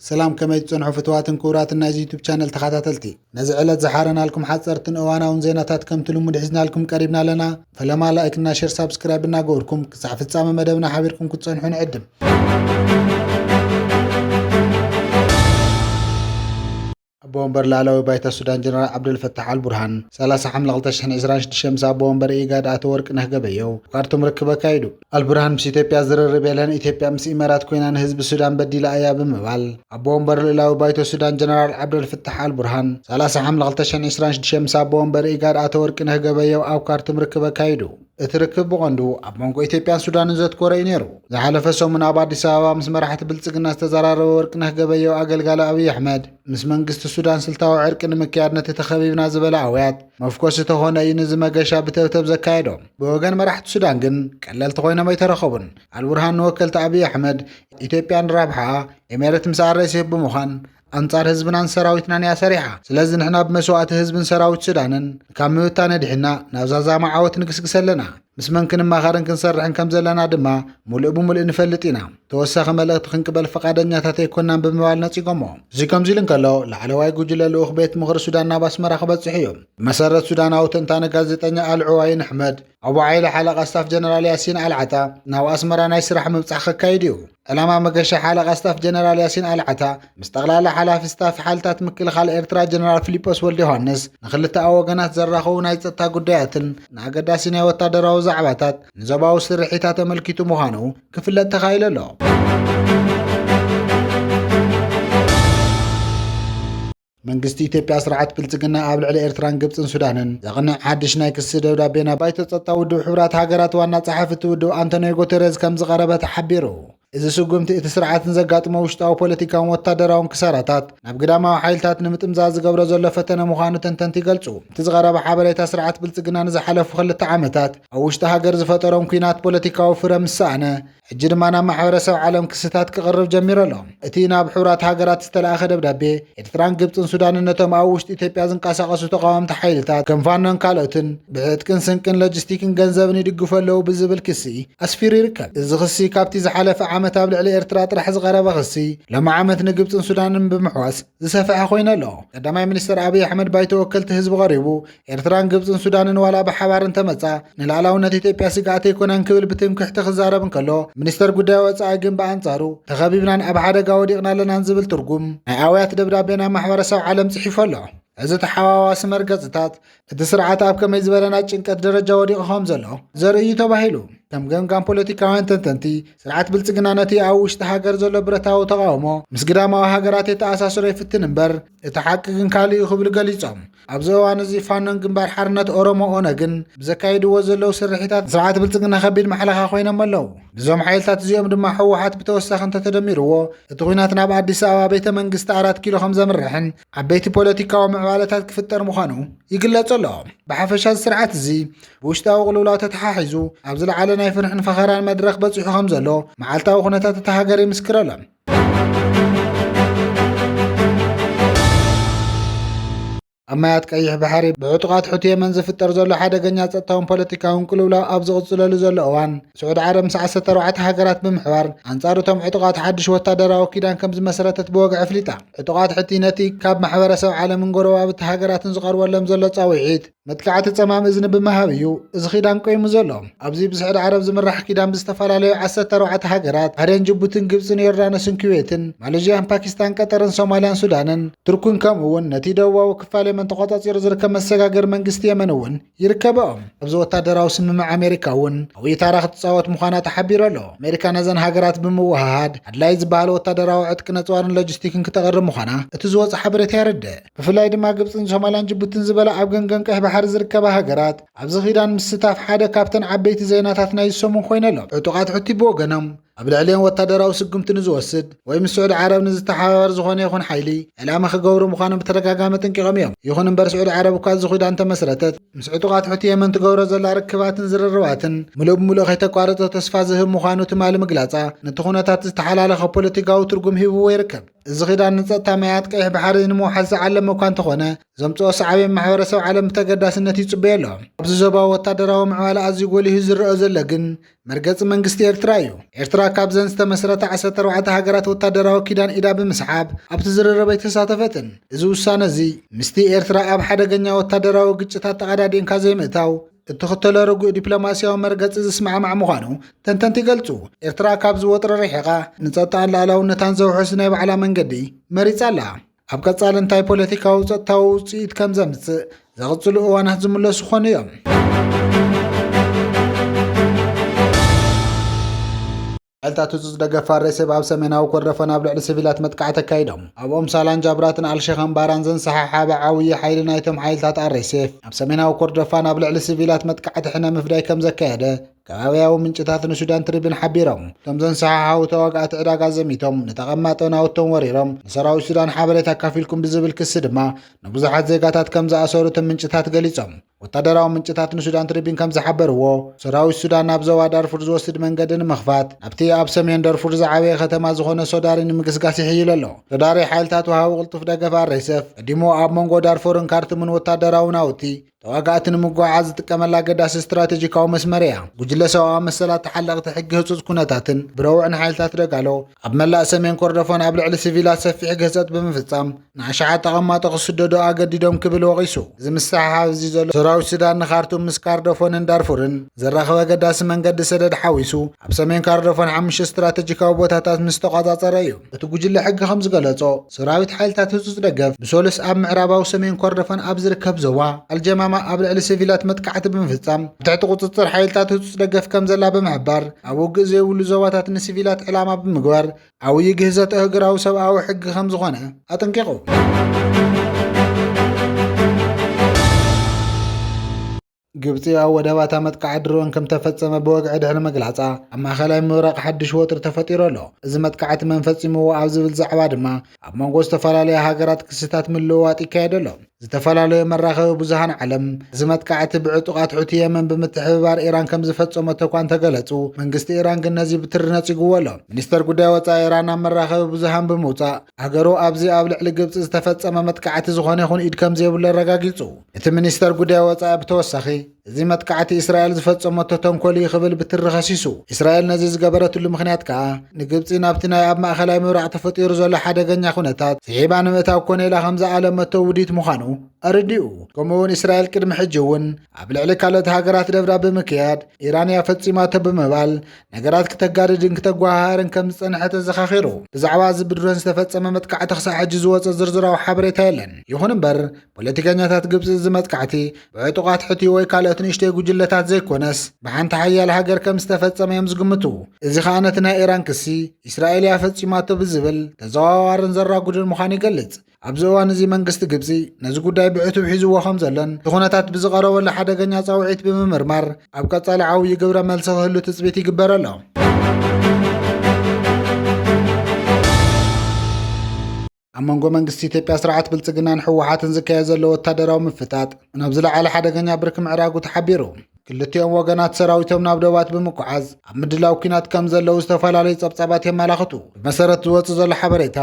ሰላም፣ ከመይ ትጸንሑ ፍትዋትን ክቡራትን ናይዚ ዩቱብ ቻነል ተኸታተልቲ? ነዚ ዕለት ዝሓረናልኩም ሓጸርትን እዋናውን ዜናታት ከምቲ ልሙድ ሒዝናልኩም ቀሪብና ኣለና። ፈለማ ላይክ እና ሼር ሳብስክራይብ እናገበርኩም ክሳዕ ፍጻመ መደብና ሓቢርኩም ክትጸንሑ ንዕድም። ኣቦ ወንበር ላዕለዋይ ባይቶ ሱዳን ጀነራል ዓብደልፈታሕ ኣልቡርሃን ሰላሳ ሓምለ ክልተ ሽሕን ዕስራን ሽዱሽተ ምስ ኣቦ ወንበር ኢጋድ ኣቶ ወርቅነህ ገበየው ካርቱም ርክብ ኣካይዱ። ኣልቡርሃን ምስ ኢትዮጵያ ዝርርብ የለን፣ ኢትዮጵያ ምስ ኢመራት ኮይና ንህዝቢ ሱዳን በዲላ እያ ብምባል ኣቦ ወንበር ልእላዊ ባይቶ ሱዳን ጀነራል ዓብደልፈታሕ ኣልቡርሃን ሰላሳ ሓምለ ክልተ ሽሕን ዕስራን ሽዱሽተ ምስ ኣቦ ወንበር ኢጋድ ኣቶ ወርቅነህ ገበየው ኣብ ካርቱም ርክብ ኣካይዱ። እቲ ርክብ ብቐንዱ ኣብ መንጎ ኢትዮጵያን ሱዳንን ዘትኮረ እዩ ነይሩ። ዝሓለፈ ሰሙን ኣብ ኣዲስ ኣበባ ምስ መራሕቲ ብልጽግና ዝተዘራረበ ወርቅነህ ገበየው ኣገልጋሊ ኣብይ ኣሕመድ ምስ መንግስቲ ሱዳን ስልታዊ ዕርቂ ንምክያድ ነቲ ተኸቢብና ዝበለ ኣውያት መፍኮሲ ተኾነ እዩ ነዚ መገሻ ብተብተብ ዘካየዶ። ብወገን መራሕቲ ሱዳን ግን ቀለልቲ ኮይኖም ኣይተረኸቡን። ኣልቡርሃን ንወከልቲ ኣብይ ኣሕመድ ኢትዮጵያን ራብሓ ኤሜሬት ምስ ኣር ኤስ ኤፍ ብምዃን ኣንጻር ህዝብናን ሰራዊትናን እያ ሰሪሓ። ስለዚ ንሕና ብመስዋእቲ ህዝብን ሰራዊት ሱዳንን ካብ ምብታን ኣድሒና ናብ ዛዛማ ዓወት ንግስግስ ኣለና። ምስ መን ክንመኻርን ክንሰርሕን ከም ዘለና ድማ ሙሉእ ብሙሉእ ንፈልጥ ኢና። ተወሳኺ መልእኽቲ ክንቅበል ፈቓደኛታት ኣይኮናን ብምባል ነጺጎሞ። እዚ ከምዚ ኢሉ እንከሎ፣ ላዕለዋይ ጉጅለ ልኡኽ ቤት ምኽሪ ሱዳን ናብ ኣስመራ ክበጽሕ እዩ። ብመሰረት ሱዳናዊ ተንታኒ ጋዜጠኛ ኣል ዑዋይን ኣሕመድ፣ ኣቡ ዓይለ ሓለቓ ስታፍ ጀነራል ያሲን ኣልዓጣ ናብ ኣስመራ ናይ ስራሕ ምብጻሕ ከካይድ እዩ። ዕላማ መገሻ ሓለቓ ስታፍ ጀነራል ያሲን ኣልዓታ ምስ ጠቕላላ ሓላፊ ስታፍ ሓይልታት ምክልኻል ኤርትራ ጀነራል ፊሊጶስ ወልደ ዮሃንስ ንክልተኣ ወገናት ዘራኸቡ ናይ ጸጥታ ጉዳያትን ንኣገዳሲ ናይ ወታደራዊ ዛዕባታት ንዞባዊ ስርሒታት ኣመልኪቱ ምዃኑ ክፍለጥ ተኻኢሉ ኣሎ። መንግስቲ ኢትዮጵያ ስርዓት ብልጽግና ኣብ ልዕሊ ኤርትራን ግብጽን ሱዳንን ዘቕንዕ ሓድሽ ናይ ክሲ ደብዳቤ ናብ ባይቶ ጸጥታ ውድብ ሕቡራት ሃገራት ዋና ጸሓፊ እቲ ውድብ ኣንቶኒዮ ጉተሬዝ ከም ዝቐረበ ተሓቢሩ። እዚ ስጉምቲ እቲ ስርዓትን ዘጋጥሞ ውሽጣዊ ፖለቲካውን ወታደራውን ክሳራታት ናብ ግዳማዊ ሓይልታት ንምጥምዛዝ ዝገብሮ ዘሎ ፈተነ ምዃኑ ተንተንቲ ይገልጹ። እቲ ዝቐረበ ሓበሬታ ስርዓት ብልጽግና ንዝሓለፉ ክልተ ዓመታት ኣብ ውሽጢ ሃገር ዝፈጠሮም ኲናት ፖለቲካዊ ፍረ ምስ ሰኣነ፣ ሕጂ ድማ ናብ ማሕበረሰብ ዓለም ክስታት ክቕርብ ጀሚሩ ኣሎ። እቲ ናብ ሕቡራት ሃገራት ዝተላእኸ ደብዳቤ፣ ኤርትራን ግብጽን ሱዳንን ነቶም ኣብ ውሽጢ ኢትዮጵያ ዝንቀሳቐሱ ተቓወምቲ ሓይልታት ከም ፋኖን ካልኦትን ብዕጥቅን ስንቅን ሎጂስቲክን ገንዘብን ይድግፉ ኣለዉ ብዝብል ክሲ ኣስፊሩ ይርከብ። እዚ ክሲ ካብቲ ዝሓለፈ ዓመት ኣብ ልዕሊ ኤርትራ ጥራሕ ዝቐረበ ክሲ፣ ሎሚ ዓመት ንግብጽን ሱዳንን ብምሕዋስ ዝሰፍሐ ኮይኑ ኣሎ። ቀዳማይ ሚኒስትር ኣብይ ኣሕመድ ባይቶ ወከልቲ ህዝቢ ቀሪቡ፣ ኤርትራን ግብጽን ሱዳንን ዋላ ብሓባር እንተመጻ ንልኣላውነት ኢትዮጵያ ስግኣት ኣይኮነን ክብል ብትምክሕቲ ክዛረብ እንከሎ፣ ሚኒስተር ጉዳይ ወጻኢ ግን ብኣንጻሩ ተኸቢብናን ኣብ ሓደጋ ወዲቕና ኣለናን ዝብል ትርጉም ናይ ኣውያት ደብዳቤ ናብ ማሕበረሰብ ዓለም ጽሒፉ ኣሎ። እዚ ተሓዋዋሲ መርገጽታት እቲ ስርዓት ኣብ ከመይ ዝበለ ናይ ጭንቀት ደረጃ ወዲቑ ከም ዘሎ ዘርኢ እዩ ተባሂሉ። ከም ገምጋም ፖለቲካውያን ተንተንቲ፣ ስርዓት ብልጽግና ነቲ ኣብ ውሽጢ ሃገር ዘሎ ብረታዊ ተቓውሞ ምስ ግዳማዊ ሃገራት የተኣሳስሮ ይፍትን እምበር፣ እቲ ሓቂ ግን ካልእ እዩ ክብሉ ገሊጾም። ኣብዚ እዋን እዚ ፋኖን ግንባር ሓርነት ኦሮሞ ኦነግን ብዘካይድዎ ዘለዉ ስርሒታት ስርዓት ብልጽግና ከቢድ ማሕለኻ ኮይኖም ኣለዉ። ነዞም ሓይልታት እዚኦም ድማ ህወሓት ብተወሳኺ እንተተደሚርዎ፣ እቲ ኲናት ናብ ኣዲስ ኣበባ ቤተ መንግስቲ ኣራት ኪሎ ከም ዘምርሕን ዓበይቲ ፖለቲካዊ ምዕባለታት ክፍጠር ምዃኑ ይግለጽ ኣሎ። ብሓፈሻ እዚ ስርዓት እዚ ብውሽጣዊ ቅልውላው ተተሓሒዙ ኣብ ዝለዓለ ናይ ፍርሕን ፈኸራን መድረኽ በጺሑ ከም ዘሎ መዓልታዊ ኩነታት እታ ሃገር ይምስክር ኣሎ። ኣብ ማያት ቀይሕ ባሕሪ ብዕጡቓት ሑቲ የመን ዝፍጠር ዘሎ ሓደገኛ ጸጥታውን ፖለቲካውን ቅልውላው ኣብ ዝቕጽለሉ ዘሎ እዋን፣ ስዑዲ ዓረብ ምስ ዓሰርተ ኣርባዕተ ሃገራት ብምሕባር ኣንጻር እቶም ዕጡቓት ሓድሽ ወታደራዊ ኪዳን ከም ዝመሰረተት ብወግዒ ኣፍሊጣ። ዕጡቓት ሑቲ ነቲ ካብ ማሕበረሰብ ዓለምን ጎረባብቲ ሃገራትን ዝቐርበሎም ዘሎ ጻውዒት መጥቃዕቲ ጸማም እዝኒ ብምሃብ እዩ እዚ ኪዳን ቆይሙ ዘሎ። ኣብዚ ብስዑዲ ዓረብ ዝምራሕ ኪዳን ብዝተፈላለዩ ዓሰርተ ኣርባዕተ ሃገራት፣ ኣህደን ጅቡትን ግብጽን ዮርዳኖስን ኩዌትን፣ ማሌዥያን ፓኪስታን ቀጠርን ሶማልያን ሱዳንን ቱርክን ከምኡ እውን ነቲ ደቡባዊ ክፋል የመን ተቖጻጺሩ ዝርከብ መሰጋገሪ መንግስቲ የመን እውን ይርከብኦም። ኣብዚ ወታደራዊ ስምምዕ ኣሜሪካ እውን ዓብዪ ታራ ክትጻወት ምዃና ተሓቢሩ ኣሎ። ኣሜሪካ ነዘን ሃገራት ብምውህሃድ ኣድላዪ ዝበሃል ወታደራዊ ዕጥቂ ነጽዋርን ሎጂስቲክን ክተቕርብ ምዃና እቲ ዝወጸ ሓበሬታ የረድእ። ብፍላይ ድማ ግብጽን ሶማልያን ጅቡትን ዝበላ ኣብ ገምገም ቀይሕ ባሕሪ ዝርከባ ሃገራት ኣብዚ ኪዳን ምስታፍ ሓደ ካብተን ዓበይቲ ዜናታት ናይዚ ሰሙን ኮይነሎም። ዕጡቓት ሑቲ ብወገኖም ኣብ ልዕሊኦም ወታደራዊ ስጉምቲ ንዝወስድ ወይ ምስ ስዑዲ ዓረብ ንዝተሓባበር ዝኾነ ይኹን ሓይሊ ዕላማ ክገብሩ ምዃኖም ብተደጋጋሚ ኣጠንቂቖም እዮም። ይኹን እምበር ስዑዲ ዓረብ እኳ እዚ ኪዳን ተመስረተት ምስ ዕጡቓት ሑቲ የመን ትገብሮ ዘላ ርክባትን ዝርርባትን ምሉእ ብምሉእ ከይተቋረጸ ተስፋ ዝህብ ምዃኑ ትማሊ ምግላጻ ነቲ ኩነታት ዝተሓላለኸ ፖለቲካዊ ትርጉም ሂብዎ ይርከብ። እዚ ኺዳን ንጸጥታ ማያት ቀይሕ ባሕሪ ንምውሓስ ዝዓለመ እኳ እንተኾነ፣ ዘምጽኦ ሳዕቤን ማሕበረሰብ ዓለም ብተገዳስነት ይጽበዮ ኣሎ። ኣብዚ ዞባ ወታደራዊ ምዕባለ ኣዝዩ ጎሊሁ ዝረአ ዘሎ ግን መርገጺ መንግስቲ ኤርትራ እዩ። ኤርትራ ካብዘን ዝተመስረታ ዓሰርተ ኣርባዕተ ሃገራት ወታደራዊ ኪዳን ኢዳ ብምስሓብ ኣብቲ ዝርርብ ኣይተሳተፈትን። እዚ ውሳነ እዚ ምስቲ ኤርትራ ኣብ ሓደገኛ ወታደራዊ ግጭታት ተቐዳዲምካ ዘይምእታው እትኽተሎ ርጉእ ዲፕሎማስያዊ መርገጺ ዝስማዕማዕ ምዃኑ ተንተንቲ ይገልጹ። ኤርትራ ካብዚ ወጥሪ ርሒቓ ንጸጥታን ልኣላውነታን ዘውሕስ ናይ ባዕላ መንገዲ መሪጻ ኣላ። ኣብ ቀጻሊ እንታይ ፖለቲካዊ ጸጥታዊ ውጽኢት ከም ዘምጽእ ዘቕጽሉ እዋናት ዝምለሱ ክኾኑ እዮም። ሓይልታት ህጹጽ ደገፍ ኣር ኤስ ኤፍ ኣብ ሰሜናዊ ኮርዶፋን ኣብ ልዕሊ ሲቪላት መጥቃዕቲ ኣካይዶም። ኣብ ኦምሳላን ጃብራትን ኣልሸኻን ባራን ዘንሰሓሓበ ዓብዪ ሓይሊ ናይቶም ሓይልታት ኣር ኤስ ኤፍ ኣብ ሰሜናዊ ኮርዶፋን ኣብ ልዕሊ ሲቪላት መጥቃዕቲ ሕነ ምፍዳይ ከም ዘካየደ ከባቢያዊ ምንጭታት ንሱዳን ትሪቢን ሓቢሮም። እቶም ዘንሰሓሓቡ ተዋጋእቲ ዕዳጋ ዘሚቶም ንተቐማጦ ናውቶም ወሪሮም ንሰራዊት ሱዳን ሓበሬታ ኣካፊልኩም ብዝብል ክሲ ድማ ንብዙሓት ዜጋታት ከም ዝኣሰሩ እቶም ምንጭታት ገሊጾም። ወታደራዊ ምንጭታት ንሱዳን ትሪቢን ከም ዝሓበርዎ፣ ሰራዊት ሱዳን ናብ ዞባ ዳርፉር ዝወስድ መንገዲ ንምኽፋት ናብቲ ኣብ ሰሜን ዳርፉር ዝዓበየ ከተማ ዝኾነ ሶዳሪ ንምግስጋስ ይሕይል ኣሎ። ሶዳሪ ሓይልታት ወሃቢ ቅልጡፍ ደገፍ ኣር ኤስ ኤፍ ቀዲሙ ኣብ መንጎ ዳርፉርን ካርቱምን ወታደራዊ ናውቲ ተዋጋእቲ ንምጉዕዓዝ ዝጥቀመላ ኣገዳሲ ስትራቴጂካዊ መስመር እያ። ጉጅለ ሰብኣዊ መሰላት ተሓለቕቲ ሕጊ ህጹጽ ኩነታትን ብረውዕን ሓይልታት ደጋሎ ኣብ መላእ ሰሜን ኮርዶፋን ኣብ ልዕሊ ሲቪላት ሰፊሕ ግህሰት ብምፍጻም ንኣሽሓት ተቐማጦ ክስደዱ ኣገዲዶም ክብል ወቒሱ። እዚ ምስሕሓብ እዚ ዘሎ ሰራዊት ሱዳን ንካርቱም ምስ ካርዶፎንን ዳርፉርን ዘራኽብ ኣገዳሲ መንገዲ ሰደድ ሓዊሱ ኣብ ሰሜን ካርዶፎን ሓሙሽተ ስትራቴጂካዊ ቦታታት ምስ ተቖጻጸረ እዩ። እቲ ጉጅለ ሕጊ ከም ዝገለጾ፣ ሰራዊት ሓይልታት ህጹጽ ደገፍ ብሰሉስ ኣብ ምዕራባዊ ሰሜን ኮርዶፋን ኣብ ዝርከብ ዞባ ኣልጀማማ ኣብ ልዕሊ ሲቪላት መጥቃዕቲ ብምፍጻም ኣብ ትሕቲ ቁጽጽር ሓይልታት ህጹጽ ደገፍ ከም ዘላ ብምሕባር፣ ኣብ ውግእ ዘይብሉ ዞባታት ንሲቪላት ዕላማ ብምግባር ዓብዪ ግህሰት ኣህጉራዊ ሰብኣዊ ሕጊ ከም ዝኾነ ኣጠንቂቑ። ግብጺ ኣብ ወደባታ መጥቃዕቲ ድሮን ከም ተፈጸመ ብወግዒ ድሕሪ ምግላጻ፣ ኣብ ማእከላይ ምብራቕ ሓድሽ ወጥሪ ተፈጢሩ ኣሎ። እዚ መጥቃዕቲ መን ፈጺምዎ ኣብ ዝብል ዛዕባ ድማ ኣብ መንጎ ዝተፈላለያ ሃገራት ክስታት ምልውዋጥ ይካየድ ኣሎ። ዝተፈላለዩ መራኸቢ ብዙሃን ዓለም፣ እዚ መጥቃዕቲ ብዕጡቓት ሑቲ የመን ብምትሕብባር ኢራን ከም ዝፈጸመቶ እኳ እንተገለጹ፣ መንግስቲ ኢራን ግን ነዚ ብትሪ ነጺግዎ ኣሎ። ሚኒስተር ጉዳይ ወጻኢ ኢራን ኣብ መራኸቢ ብዙሃን ብምውጻእ፣ ሃገሩ ኣብዚ ኣብ ልዕሊ ግብጺ ዝተፈጸመ መጥቃዕቲ ዝኾነ ይኹን ኢድ ከም ዘይብሉ ኣረጋጊጹ። እቲ ሚኒስተር ጉዳይ ወጻኢ ብተወሳኺ፣ እዚ መጥቃዕቲ እስራኤል ዝፈጸመቶ ተንኮል እዩ ክብል ብትሪ ከሲሱ። እስራኤል ነዚ ዝገበረትሉ ምኽንያት ከኣ፣ ንግብጺ ናብቲ ናይ ኣብ ማእከላይ ምብራቕ ተፈጢሩ ዘሎ ሓደገኛ ኩነታት ስሒባ ንምእታው ኮነ ኢላ ከም ዝኣለመቶ ውዲት ምዃኑ ኣረዲኡ። ከምኡ'ውን እስራኤል ቅድሚ ሕጂ እውን ኣብ ልዕሊ ካልኦት ሃገራት ደብዳብ ብምክያድ ኢራን እያ ፈጺማቶ ብምባል ነገራት ክተጋድድን ክተጓሃሃርን ከም ዝጸንሐ ተዘኻኺሩ። ብዛዕባ እዚ ብድሮን ዝተፈጸመ መጥቃዕቲ ክሳዕ ሕጂ ዝወጸ ዝርዝራዊ ሓበሬታ የለን። ይኹን እምበር፣ ፖለቲከኛታት ግብጺ እዚ መጥቃዕቲ ብዕጡቓት ሑቲ ወይ ካልኦት ንእሽተይ ጉጅለታት ዘይኮነስ ብሓንቲ ሓያል ሃገር ከም ዝተፈጸመ እዮም ዝግምቱ። እዚ ኸኣ ነቲ ናይ ኢራን ክሲ እስራኤል እያ ፈጺማቶ ብዝብል ተዘዋዋርን ዘራጉድን ምዃኑ ይገልጽ። ኣብዚ እዋን እዚ መንግስቲ ግብጺ ነዚ ጉዳይ ብዕቱብ ሒዝዎ ከም ዘሎን እቲ ኩነታት ብዝቐረበሉ ሓደገኛ ጻውዒት ብምምርማር ኣብ ቀጻሊ ዓብዪ ግብረ መልሲ ክህሉ ትጽቢት ይግበር ኣሎ። ኣብ መንጎ መንግስቲ ኢትዮጵያ ስርዓት ብልጽግናን ህወሓትን ዝካየድ ዘሎ ወታደራዊ ምፍጣጥ ናብ ዝለዓለ ሓደገኛ ብርኪ ምዕራጉ ተሓቢሩ። ክልቲኦም ወገናት ሰራዊቶም ናብ ዶባት ብምጉዓዝ ኣብ ምድላው ኲናት ከም ዘለዉ ዝተፈላለዩ ጸብጻባት የመላኽቱ። ብመሰረት ዝወጽእ ዘሎ ሓበሬታ፣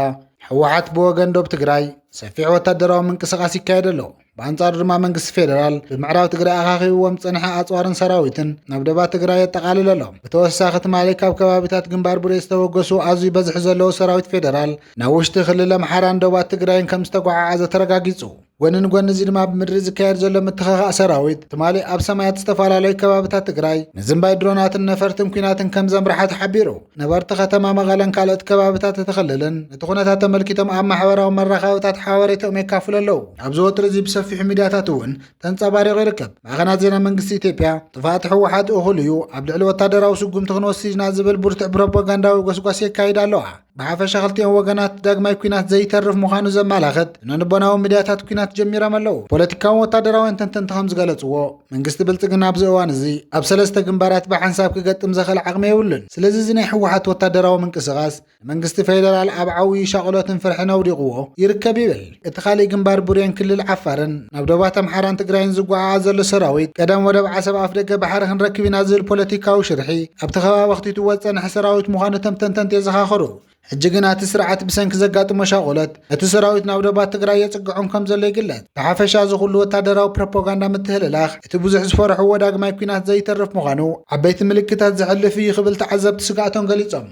ህወሓት ብወገን ዶብ ትግራይ ሰፊሕ ወታደራዊ ምንቅስቓስ ይካየድ ኣሎ። ብኣንጻሩ ድማ መንግስቲ ፌደራል ብምዕራብ ትግራይ ኣኻኺብዎም ዝጸንሐ ኣጽዋርን ሰራዊትን ናብ ዶባት ትግራይ የጠቓልል ኣሎ። ብተወሳኺ ትማሊ ካብ ከባቢታት ግንባር ቡሬ ዝተበገሱ ኣዝዩ በዝሒ ዘለዎ ሰራዊት ፌደራል ናብ ውሽጢ ክልል ኣምሓራን ዶባት ትግራይን ከም ዝተጓዓዓዘ ተረጋጊጹ። ጎኒ ንጎኒ እዚ ድማ ብምድሪ ዝካየድ ዘሎ ምትኽኻእ ሰራዊት ትማሊ ኣብ ሰማያት ዝተፈላለዩ ከባቢታት ትግራይ ምዝንባይ ድሮናትን ነፈርትን ኲናትን ከም ዘምርሓ ተሓቢሩ። ነበርቲ ከተማ መቐለን ካልኦት ከባቢታት እቲ ክልልን ነቲ ኩነታት ተመልኪቶም ኣብ ማሕበራዊ መራኸብታት ሓበሬታኦም የካፍሉ ኣለዉ። ኣብዚ ወጥሪ እዚ ብሰፊሑ ሚድያታት እውን ተንጸባሪቑ ይርከብ። ማዕኸናት ዜና መንግስቲ ኢትዮጵያ፣ ጥፍኣት ህወሓት እኹል እዩ፣ ኣብ ልዕሊ ወታደራዊ ስጉምቲ ክንወስድ ኢና ዝብል ብርቱዕ ፕሮፓጋንዳዊ ጎስጓስ የካይዳ ኣለዋ። ብሓፈሻ ክልቲኦም ወገናት ዳግማይ ኲናት ዘይተርፍ ምዃኑ ዘመላኽት ስነ ልቦናዊ ሚድያታት ኲናት ጀሚሮም ኣለዉ። ፖለቲካውን ወታደራውያን ተንተንቲ ከም ዝገለጽዎ፣ መንግስቲ ብልጽግና ኣብዚ እዋን እዚ ኣብ ሰለስተ ግንባራት ብሓንሳብ ክገጥም ዝኽእል ዓቕሚ የብሉን። ስለዚ እዚ ናይ ህወሓት ወታደራዊ ምንቅስቓስ ንመንግስቲ ፌደራል ኣብ ዓብዪ ሻቕሎትን ፍርሕን ኣውዲቕዎ ይርከብ ይብል። እቲ ካሊእ ግንባር ቡሬን ክልል ዓፋርን ናብ ዶባት ኣምሓራን ትግራይን ዝጓዓዓዝ ዘሎ ሰራዊት ቀደም ወደብ ዓሰብ ኣፍ ደገ ባሕሪ ክንረክብ ኢና ዝብል ፖለቲካዊ ሽርሒ ኣብቲ ከባቢ ኣኽቲትዎ ዝጸንሐ ሰራዊት ምዃኑ እቶም ተንተንቲ የዘኻኽሩ። ሕጂ ግና እቲ ስርዓት ብሰንኪ ዘጋጥሞ ሻቑለት እቲ ሰራዊት ናብ ዶባት ትግራይ የጽግዖም ከም ዘሎ ይግለጽ። ብሓፈሻ እዚ ኩሉ ወታደራዊ ፕሮፓጋንዳ ምትህልላኽ እቲ ብዙሕ ዝፈርሕዎ ዳግማይ ኲናት ዘይተርፍ ምዃኑ ዓበይቲ ምልክታት ዘሕልፍ እዩ ክብል ተዓዘብቲ ስግኣቶም ገሊጾም።